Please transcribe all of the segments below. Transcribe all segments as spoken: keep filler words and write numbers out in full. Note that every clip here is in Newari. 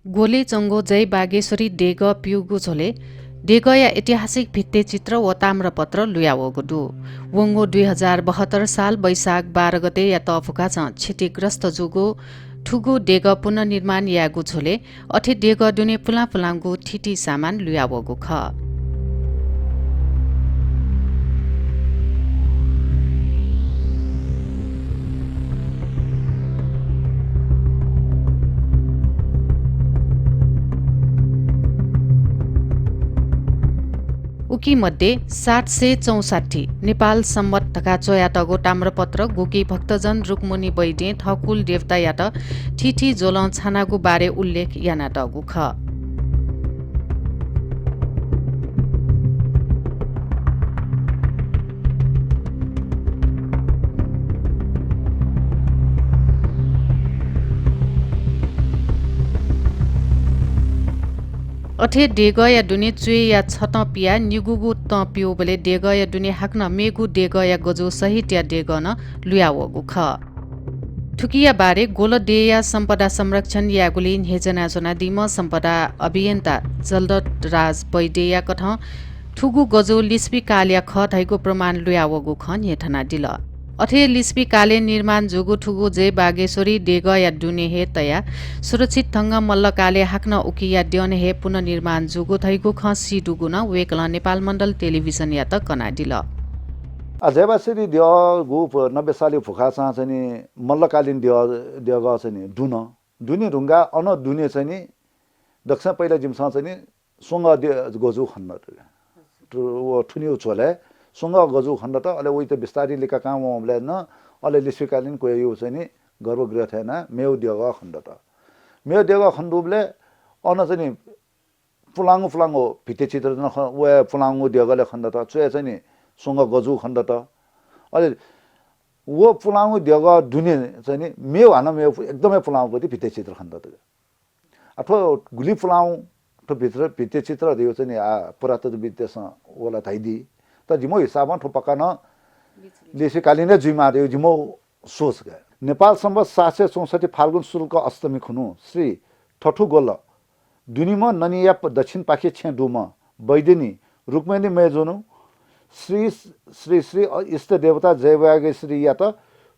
ग्वलय् च्वंगु जय बागेश्वरी देगः प्यूगु झ्वलय् देगःया ऐतिहासिक भित्तेचित्र व ताम्रपत्र लुयावःगु दु। वंगु दुई हजार बहत्तर साल वैशाख बाह्र गतेया तःभुखाचं क्षतिग्रस्त जूगु थुगु देगः पुनर्निर्माण यायेगु झ्वलय् अथे देगः दुने पुलांपुलांगु थीथी सामान लुयावःगु खः। उकी मध्ये सात सय चौसट्ठी नेपाल संवत धकाः च्वयातःगु ताम्रपत्र गुकी भक्तजन रुक्मणी वैद्यं थःकुल देवतायात थीथी ज्वलं छानागु बारे उल्लेख यानातःगु खः। अथे देगःया दुने च्वय्‌या छतं पियाः निगूगु तं प्यूबलय् देगःया दुने हाकनं मेगु देगःया गजू सहितया देगः नं लुयावःगु खः। थुकिया बारे ग्वलदेया सम्पदा संरक्षण यायेगुलिइ न्ह्यज्यानाच्वनादीम्ह सम्पदा अभियन्ता जलदत राज वैद्यया कथं थुगु गजू लिच्छवि कालया खः धइगु प्रमाण लुयावःगु खँ न्ह्यथनादिल। अथे लिच्छवि कालय् निर्माण जूगु थुगु जय बागेश्वरी देगःया दुने हे तयाः सुरक्षित ढंगं मल्लकालय् हाकनं उकिया द्यःने हे पुनर्निर्माण जूगु धइगु खँ सीदुगु नं वय्‌कलं नेपाल मण्डल टेलिभिजनयात कनादिल। आ, जय बागेश्वरी देगःगु प-, नब्बे सालय् भुखाचां चाहिँ नि मल्लकालीन देगः, देगः चाहिँ नि दुन। दुने धुंकाः अन दुने चाहिँ नि दकलय् पहिला जिमिसं चाहिँ नि स्वंगः दे-, गजू खनेदत। थु-, व थुनिगु झ्वलय् स्वंगः गजू खनेदत। अले वइत बिस्तारं लिकाकां वंबलय् नं अले लिच्छविकालीन क्वय्‌यागु चाहिँ नि गर्भगृह थें यानाः मेगु देगः खनेदत। मेगु देगः खनेदुबलय् अन चाहिँ नि पुलांगु पुलांगु भित्तेचित्र नं ख-, व पुलांगु देगलय् खनेदत। च्वय् चाहिँ नि स्वंगः गजू खनेदत। अले व पुलांगु देगः दुने चाहिँ नि मेगु हानं मेगु एकदमै पुलांगु पति भित्तेचित्र खनेदत। आ, थ्व गुलि पुलांगु थ्व भित्र भित्तेचित्र धइगु चाहिँ नि आ पुरातत्वविद्यासं वला धाइदी। तर जिमिगु हिसाबं थ्व पक्का नं लिच्छविकालीन हे जुइमाः धइगु जिमिगु सोच का। नेपाल संवत् सात सय चौसट्ठी फाल्गुन शुक्ल अष्टमी खुन्हु श्री थथुगोल दुनिम्ह ननिया प-, दक्षिणपाखे छेँ दुम्ह वैद्यनी रुक्मिणी मय्‌जुनु श्री श्री श्री इष्टदेवता जयबागेश्वरीयात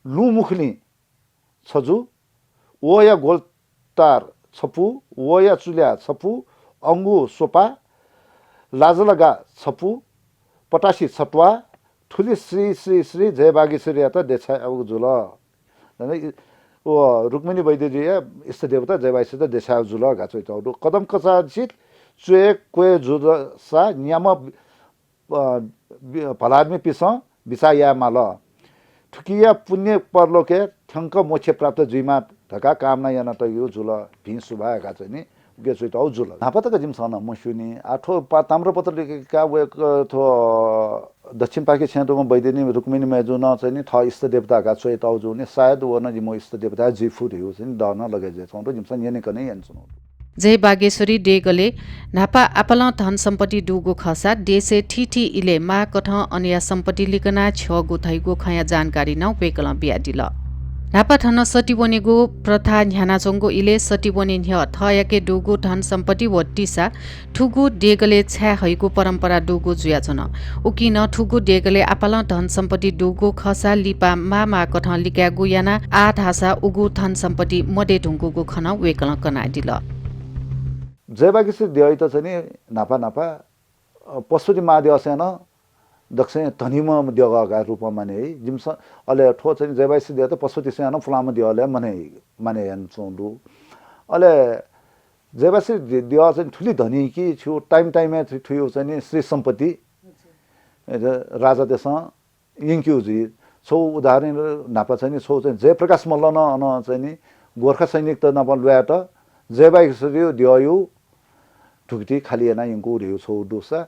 लुँमुखुलिं छजु, वया ग्वलतार छपु, वया चुल्या छपु, अंगु स्वपा, लाजलगा छपु, पटासी छत्वाः, थुलि श्री श्री श्री जयबागेश्वरीयात देछायेगु जुल। व रुक्मिणी वैद्यजुया इष्टदेवता जयबागेश्वरीयात देछायेगु जुल धकाः च्वयातःगु दु। कदम कचासित च्वय् क्वय् जूसा न्याम्ह अ, भलादमीपिसं बिचाः यायेमाल। थुकिया पुण्य परलोकय् थ्यंक मोक्ष प्राप्त जुइमा धकाः कामना यानातःगु जुल। भिं सुभाय् धकाः चाहिँ नि उके च्वयातःगु जुल। न्हापा तक जिमिसं नं मस्यूनि। आ, थ्व पा-, ताम्रपत्र लिकाः वय्-, क-, थ्व दक्षिणपाखे छेँ दुम्ह वैद्यनी रुक्मिणी मय्‌जुं नं चाहिँ नि थः इष्टदेवता धकाः च्वयातःगु जूनि। सायद व नं जिमिगु इष्टदेवता जुइफु धइगु चाहिँ नि दः नं लगे जुयाच्वंगु दु। जिमिसं न्यनेकने यानाच्वनागु दु। जय बागेश्वरी देगलय् न्हापा आपालं धन सम्पत्ति दुगु खःसा देशय् थीथी इलय् माःकथं अनया सम्पत्ति लिकना छ्यःगु धइगु खँया जानकारी नं वय्‌कलं बियादिल। न्हापा थन सती वनेगु प्रथा न्ह्यानाच्वंगु इलय् सती वने न्ह्यः थःयाके दुगु धन सम्पत्ति व तिसा थुगु देगलय् छाये हइगु परम्परा दुगु जुयाच्वन। उकिं नं थुगु देगलय् आपालं धन सम्पत्ति दुगु खःसा लिपा माः माःकथं लिकायेगु यानाः आः धाःसा उगु धन सम्पत्ति मदये धुंकूगु खँ नं वय्‌कलं कनादिल। जयबागेश्वरी देगःयात चाहिँ नि न्हापा न्हापा, अ, पशुपति महादेवसें नं दकलय् धनीम्ह देगः धकाः रूपं माने याइ। जिमिसं अले थ्व चाहिँ जयबागेश्वरी देगःयात पशुपतिसें नं पुलांम्ह देगलय् माने, माने यानाच्वंगु दु। अले जयबागेश्वरी दे-, देगः चाहिँ थुलि धनी कि छु time time-य् थु-, थुइगु चाहिँ नि श्री सम्पत्ति, अ, राजातय्‌सं यंकेगु जुइ। छगू उदाहरण न्हापा चाहिँ नि छगू चाहिँ जयप्रकाश मल्लं अन चाहिँ नि गोर्खा सैनिकत नाप ल्वायेत जयबागेश्वरीया देगःया धुकुति खाली याना यंकूगु धइगु छगू दुसा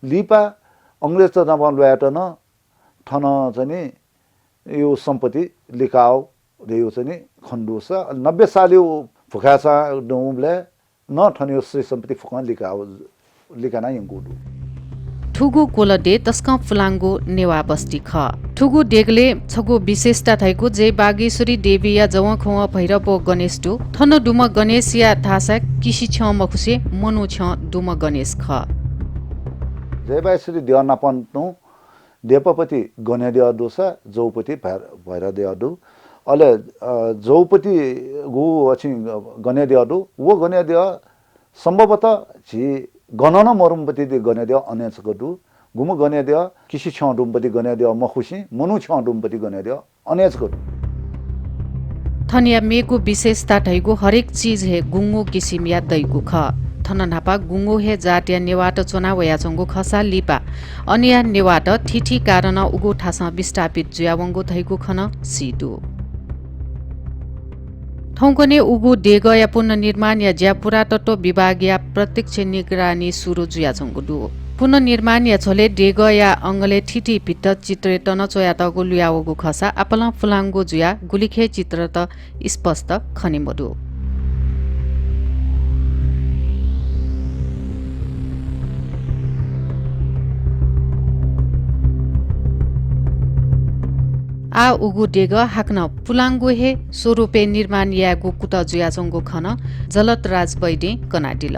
लिपा अंग्रेजत नाप ल्वायेत नं थन चाहिँ नि यो सम्पत्ति लिकाः धइगु चाहिँ नि खँ दुसा नब्बे सालया भुखाय् चा दुबलय् नं थनया श्री सम्पत्ति फुक्कं लिका, लिकाना यंकूगु दु। थुगु कोलदेय् तसकं पुलांगु नेवाः बस्ती खः। थुगु देगलय् छगू विशेषता धइगु जय बागेश्वरी देवीया जवंखवं भैरव व गणेश दु। थन दुम्ह गणेशया धाःसा किसि छ्यं मखुसे मनू छ्यं दुम्ह गणेश खः। जय बागेश्वरी द्यः नापं तुं देपपति गनेद्यः दुसा जौपति भैर-, भैरद्यः दु। अले, अ, जौपति गु अछिं गनेद्यः दु। व गनेद्यः सम्भवतः झी गनं नं मरुम्ह पति गनेद्यः अन हे छकः दु। गुम्ह गनेद्यः किसि छ्यं दुम्ह पति गनेद्यः मखुसें मनू छ्यं दुम्ह पति गनेद्यः अन हे छकः दु। थनया मेगु विशेषता धइगु हरेक चिज हे गुंगू किसिमया दइगु खः। थन न्हापा गुंगू हे जातया नेवाःत च्वना वयाच्वंगु खःसा लिपा अनया नेवाःत थीथी कारणं उगु थासं विस्थापित जुयावंगु धइगु खँ नं सी दु। थौंकन्हय् उगु देगःया पुनर्निर्माणया ज्या पुरातत्व विभागया प्रत्यक्ष निगरानी सुरु जुयाच्वंगु दु। पुनर्निर्माणया झ्वलय् देगःया अंगलय् थीथी भित्त चित्रय् तन च्वयातःगु लुयावःगु खःसा आपालं पुलांगु जुयाः गुलिखे चित्रत स्पष्ट खने मदु। आः उगु देगः हाकनं पुलांगु हे स्वरूपय् निर्माण यायेगु कुतः जुयाच्वंगु खँ नं जलतराज वैद्यं कनादिल।